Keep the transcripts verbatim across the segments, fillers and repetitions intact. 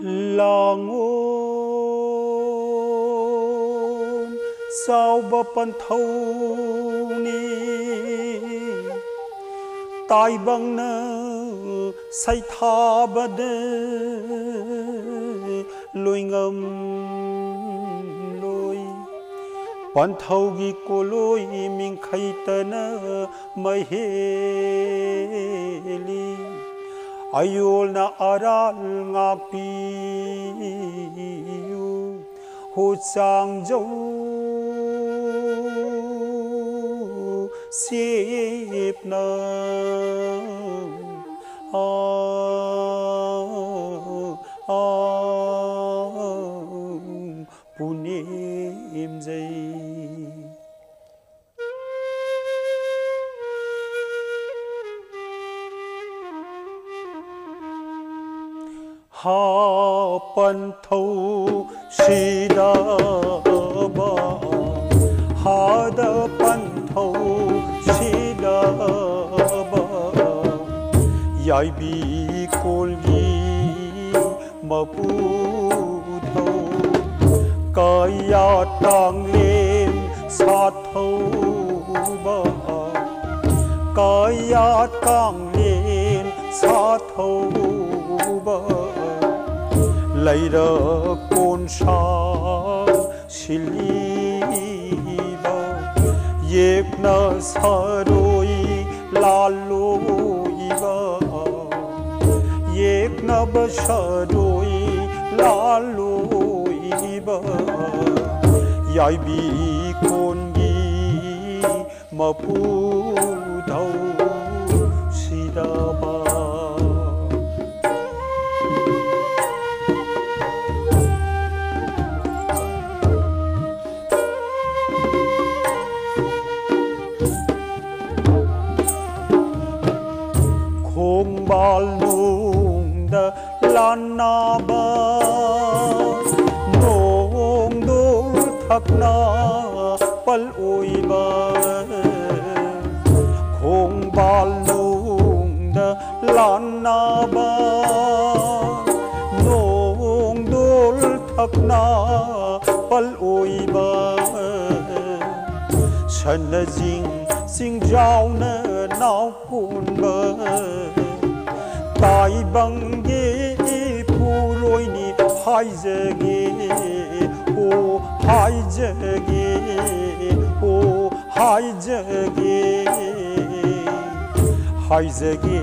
ꯂꯥꯡꯑꯣ, ꯆꯥꯎꯕ ꯄꯟꯊꯧꯅꯤ꯫ ꯇꯥꯏꯕꯪꯅ ꯁꯩꯊꯥꯕꯗ ꯂꯣꯏꯉꯝꯂꯣꯏ꯫ ꯄꯟꯊꯧꯒꯤ ꯀꯣꯂꯣꯏ ꯃꯤꯡꯈꯩꯇꯅ ꯃꯍꯦꯜꯂꯤ꯫ ꯑꯌꯣꯜꯅ ꯑꯔꯥꯜ ꯉꯥꯛꯄꯤꯌꯨ꯫ ꯍꯨꯆꯥꯡꯖꯧ ꯆꯦꯞꯅ ꯑ, ꯑ, ꯄꯨꯅꯦꯝꯖꯩ꯫ ꯍꯥ ꯄꯟꯊꯧ ꯁꯤꯗꯕ, ꯍꯥꯗ ꯄꯟꯊꯧ ꯁꯤꯗꯕ, ꯌꯥꯏꯕꯤ ꯀꯣꯜꯒꯤ ꯃꯄꯨꯊꯧ꯫ ꯀꯌꯥꯠ ꯀꯥꯡꯂꯦꯟ ꯁꯥꯊꯧꯕ, ꯀꯌꯥꯠ ꯀꯥꯡꯂꯦꯟ ꯁꯥꯊꯧꯕ, ꯂꯩꯔꯛ ꯀꯣꯟꯁꯥ ꯁꯤꯜꯂꯤꯕ, ꯌꯦꯛꯅ ꯁꯔꯣꯏ ꯂꯥꯜꯂꯣꯏꯕ, ꯌꯦꯛꯅꯕ ꯁꯔꯣꯏ ꯂꯥꯜꯂꯣꯏꯕ, ꯌꯥꯏꯕꯤ ꯀꯣꯟꯒꯤ ꯃꯄꯨꯊꯧ ꯁꯤꯗꯕ꯫ ꯈꯣꯡꯕꯥꯜ ꯅꯨꯡꯗ ꯂꯥꯟꯅꯕ, ꯅꯣꯡꯗꯣꯜ ꯊꯛꯅ ꯄꯜ ꯑꯣꯏꯕ, ꯈꯣꯡꯕꯥꯜ ꯅꯨꯡꯗ ꯂꯥꯟꯅꯕ, ꯅꯣꯡ ꯑꯛꯅ ꯄꯜ ꯑꯣꯏꯕ, ꯁꯅꯖꯤꯡ ꯆꯤꯡꯖꯥꯎꯅ ꯅꯥꯎ ꯀꯣꯟꯕ ꯇꯥꯏꯕꯪꯒꯤ ꯏꯄꯨꯔꯣꯏꯅꯤ ꯍꯥꯏꯖꯒꯦ, ꯑꯣ ꯍꯥꯏꯖꯒꯦ, ꯑꯣ ꯍꯥꯏꯖꯒꯦ, ꯍꯥꯏꯖꯒꯦ꯫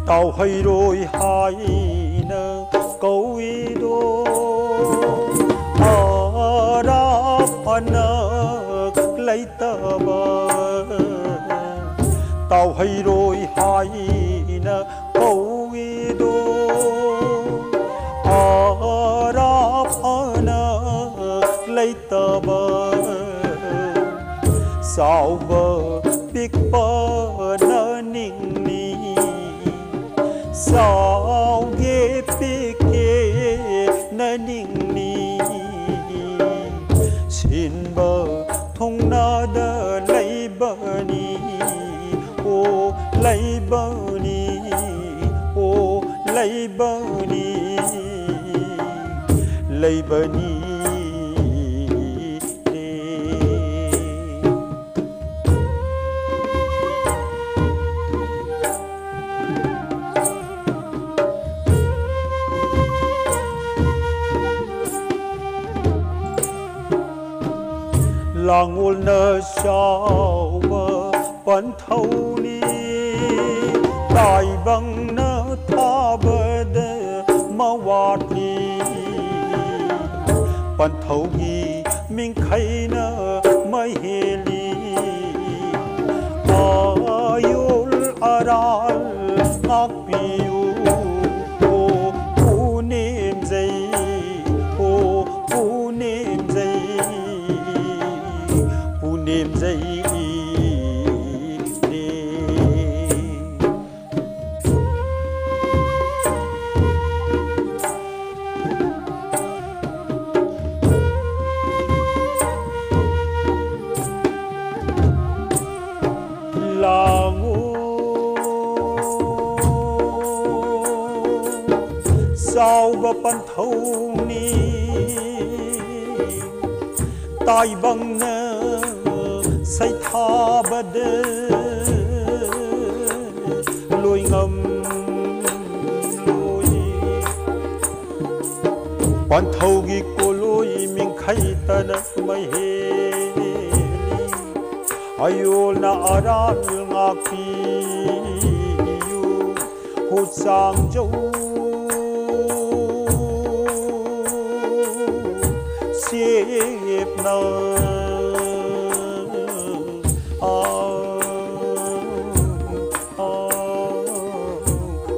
ꯇꯥꯎꯍꯩꯔꯣꯏ ꯍꯥꯏꯅ ꯀꯧꯏꯗꯣ, ꯑꯔꯥꯞ ꯑꯅꯛ ꯂꯩꯇꯕ꯫ ꯇꯥꯎꯍꯩꯔꯣꯏ ꯍꯥꯏꯅ ꯀꯧꯏꯗꯣ, ꯑꯔꯥꯞ ꯑꯅꯛ ꯂꯩꯇꯕ꯫ ꯆꯥꯎꯕ ꯄꯤꯛꯄꯅ ꯅꯤꯡꯅꯤ, ꯆꯥꯎꯒꯦ ꯄꯤꯛꯀꯦ ꯅꯅꯤꯡꯅꯤ꯫ ꯁꯤꯟꯕ ꯊꯨꯡꯅꯗ ꯂꯩꯕꯅꯤ, ꯑꯣ ꯂꯩꯕꯅꯤ, ꯑꯣ ꯂꯩꯕꯅꯤ, ꯂꯩꯕꯅꯤ꯫ ꯂꯥꯡꯒꯣꯜꯅ ꯆꯥꯎꯕ ꯄꯟꯊꯧꯅꯤ, ꯇꯥꯏꯕꯪꯅ ꯊꯥꯕꯗ ꯃꯋꯥꯠꯂꯤ꯫ ꯄꯟꯊꯧꯒꯤ ꯃꯤꯡꯈꯩꯅ ꯃꯍꯦꯜꯂꯤ꯫ ꯑꯌꯣꯜ ꯑꯔꯥꯜ ꯉꯥꯛꯄꯤꯌꯨ꯫ ꯑꯣ ꯄꯨꯅꯦꯝꯖꯩ, ꯑꯣ ꯄꯨꯅꯦꯝꯖꯩ, ꯄꯨꯅꯦꯝꯖꯩ꯫ ꯆꯥꯎꯕ ꯄꯟꯊꯧꯅꯤ꯫ ꯇꯥꯏꯕꯪꯅ ꯁꯩꯊꯥꯕꯗ ꯂꯣꯏ ꯉꯝꯂꯣꯏ꯫ ꯄꯟꯊꯧꯒꯤ ꯀꯣꯂꯣꯏ ꯃꯤꯡꯈꯩ ꯇꯔꯥ ꯃꯍꯦꯜꯂꯤ꯫ ꯑꯌꯣꯜꯅ ꯑꯔꯥꯜ ꯉꯥꯛꯄꯤꯌꯨ꯫ ꯍꯨꯆꯥꯡꯖꯧ ꯁꯦꯞꯅ ꯑꯥ, ꯑꯥ,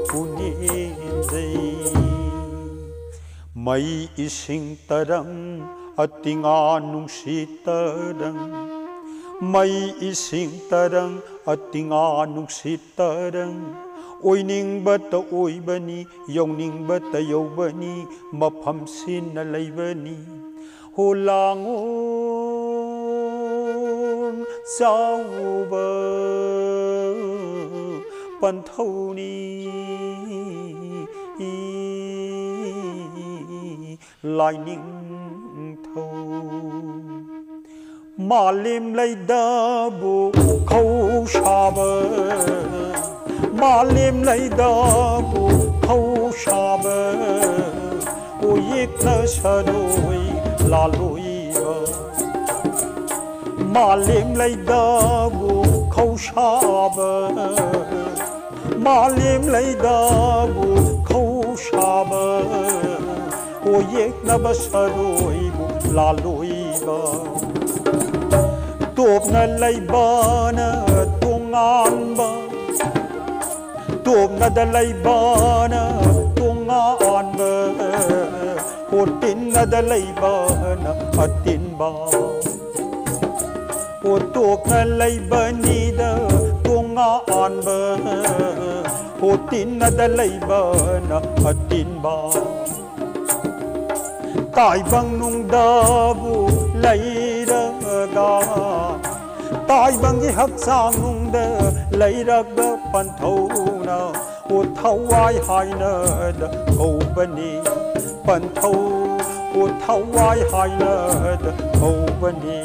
ꯄꯨꯅꯦꯝꯖꯩ꯫ ꯃꯩ ꯏꯁꯤꯡ ꯇꯔꯪ ꯑꯇꯤꯉꯥ ꯅꯨꯡꯁꯤꯠ ꯇꯔꯪ꯫ ꯃꯩ ꯏꯁꯤꯡ ꯇꯔꯪ ꯑꯇꯤꯉꯥ ꯅꯨꯡꯁꯤꯠ ꯇꯔꯪ꯫ ꯑꯣꯏꯅꯤꯡꯕꯇ ꯑꯣꯏꯕꯅꯤ, ꯌꯧꯅꯤꯡꯕꯇ ꯌꯧꯕꯅꯤ, ꯃꯐꯝ ꯁꯤꯟꯅ ꯂꯩꯕꯅꯤ꯫ ꯍꯣ ꯂꯥꯡꯑꯣ ꯆꯥꯎꯕ ꯄꯟꯊꯧꯅꯤ꯫ ꯂꯥꯏꯅꯤꯡꯊꯧ꯫ ꯃꯥꯂꯦꯝ ꯂꯩꯗꯕꯨ ꯈꯧ ꯁꯥꯕ, ꯃꯥꯂꯦꯝ ꯂꯩꯗꯕꯨ ꯈꯧ ꯁꯥꯕ, ꯑꯣꯌꯦꯛꯅ ꯁꯔꯣꯏ ꯂꯥꯂꯣꯏꯕ꯫ ꯃꯥꯂꯦꯝ ꯂꯩꯗꯕꯨ ꯈꯧ ꯁꯥꯕ, ꯃꯥꯂꯦꯝ ꯂꯩꯗꯕꯨ ꯈꯧ ꯁꯥꯕ, ꯑꯣꯌꯦꯛꯅꯕ ꯁꯔꯣꯏꯕꯨ ꯂꯥꯂꯣꯏꯕ꯫ ꯇꯣꯞꯅ ꯂꯩꯕꯅ ꯇꯣꯉꯥꯟꯕ, ꯇꯣꯞꯅꯗ ꯂꯩꯕꯅ ꯇꯣꯉꯥꯟꯕ, ꯑꯣ ꯇꯤꯟꯅꯗ ꯂꯩꯕꯅ ꯑꯇꯤꯟꯕ꯫ ꯑꯣ ꯇꯣꯞꯅ ꯂꯩꯕꯅꯤꯗ ꯇꯣꯉꯥꯟꯕ, ꯑꯣ ꯇꯤꯟꯅꯗ ꯂꯩꯕꯅ ꯑꯇꯤꯟꯕ꯫ ꯇꯥꯏꯕꯪ ꯅꯨꯡꯗꯕꯨ ꯂꯩꯔꯒ, ꯇꯥꯏꯕꯪꯒꯤ ꯍꯛꯆꯥꯡ ꯅꯨꯡꯗ ꯂꯩꯔꯒ ꯄꯟꯊꯧꯅ ꯊꯋꯥꯏ ꯍꯥꯏꯅꯗ ꯀꯧꯕꯅꯤ꯫ ꯄꯟꯊꯧ ꯊꯋꯥꯏ ꯍꯥꯏꯅꯗ ꯀꯧꯕꯅꯤ꯫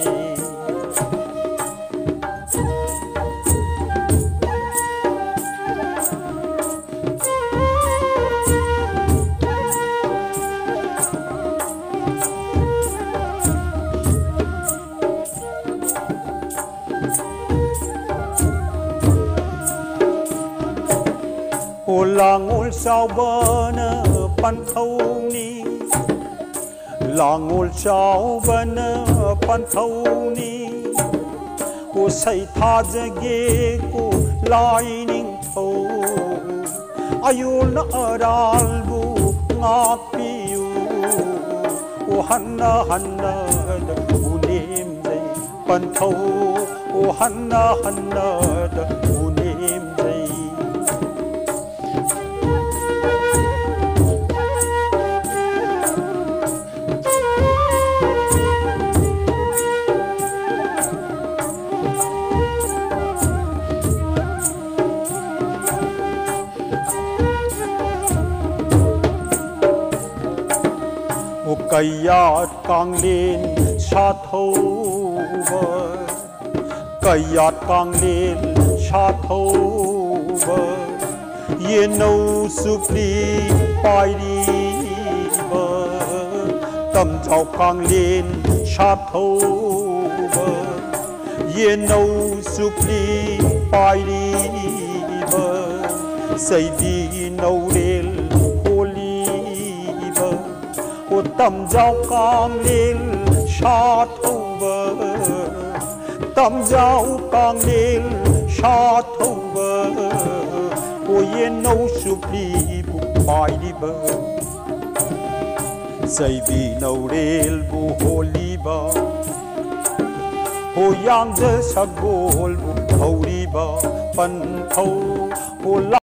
ꯑꯣ ꯂꯥꯡꯉꯣꯜ ꯆꯥꯎꯕꯅ ꯄꯟꯊꯧꯅꯤ, ꯂꯥꯡꯉꯣꯜ ꯆꯥꯎꯕꯅ ꯄꯟꯊꯧꯅꯤ꯫ ꯑꯣ ꯁꯩꯊꯥꯖꯒꯦꯀꯣ ꯂꯥꯏꯅꯤꯡꯊꯧ, ꯑꯌꯣꯜꯅ ꯑꯔꯥꯜꯕꯨ ꯉꯥꯛꯄꯤꯌꯨ꯫ ꯑꯣ ꯍꯟꯅ ꯍꯟꯅꯗ ꯎꯅꯦꯝꯖꯩ ꯄꯟꯊꯧ, ꯑꯣ ꯍꯟꯅ ꯍꯟꯅꯗ ꯎꯅꯦꯝꯖꯩ꯫ ꯑꯣ ꯀꯌꯥꯠ ꯀꯥꯡꯂꯦꯟ ꯁꯥꯊꯧꯕ, ꯀꯌꯥꯠ ꯀꯥꯡꯂꯦꯟ ꯁꯥꯊꯧꯕ, ꯌꯦꯟꯅꯧ ꯆꯨꯞꯂꯤ ꯄꯥꯏꯔꯤꯕ, ꯇꯝꯖꯥꯎ ꯀꯥꯡꯂꯦꯟ ꯁꯥꯊꯧꯕ, ꯌꯦꯟꯅꯧ ꯆꯨꯞꯂꯤ ꯄꯥꯏꯔꯤꯕ, ꯆꯩꯕꯤ ꯅꯧꯔꯦꯜ ꯍꯣꯜꯂꯤꯕ, ꯑꯣ ꯇꯝꯖꯥꯎ ꯀꯥꯡꯂꯦꯟ ꯁꯥꯊꯧꯕ, ꯇꯝꯖꯥꯎ ꯀꯥꯡꯂꯦꯟ ꯁꯥꯊꯧꯕ, ꯑꯣ ꯌꯦꯟꯅꯧ ꯆꯨꯞꯂꯤꯕꯨ ꯄꯥꯏꯔꯤꯕ, ꯆꯩꯕꯤ ꯅꯧꯔꯦꯜꯕꯨ ꯍꯣꯜꯂꯤꯕ, ꯑꯣ ꯌꯥꯡꯖ ꯁꯒꯣꯜꯕꯨ ꯊꯧꯔꯤꯕ ꯄꯟꯊꯧ, ꯑꯣ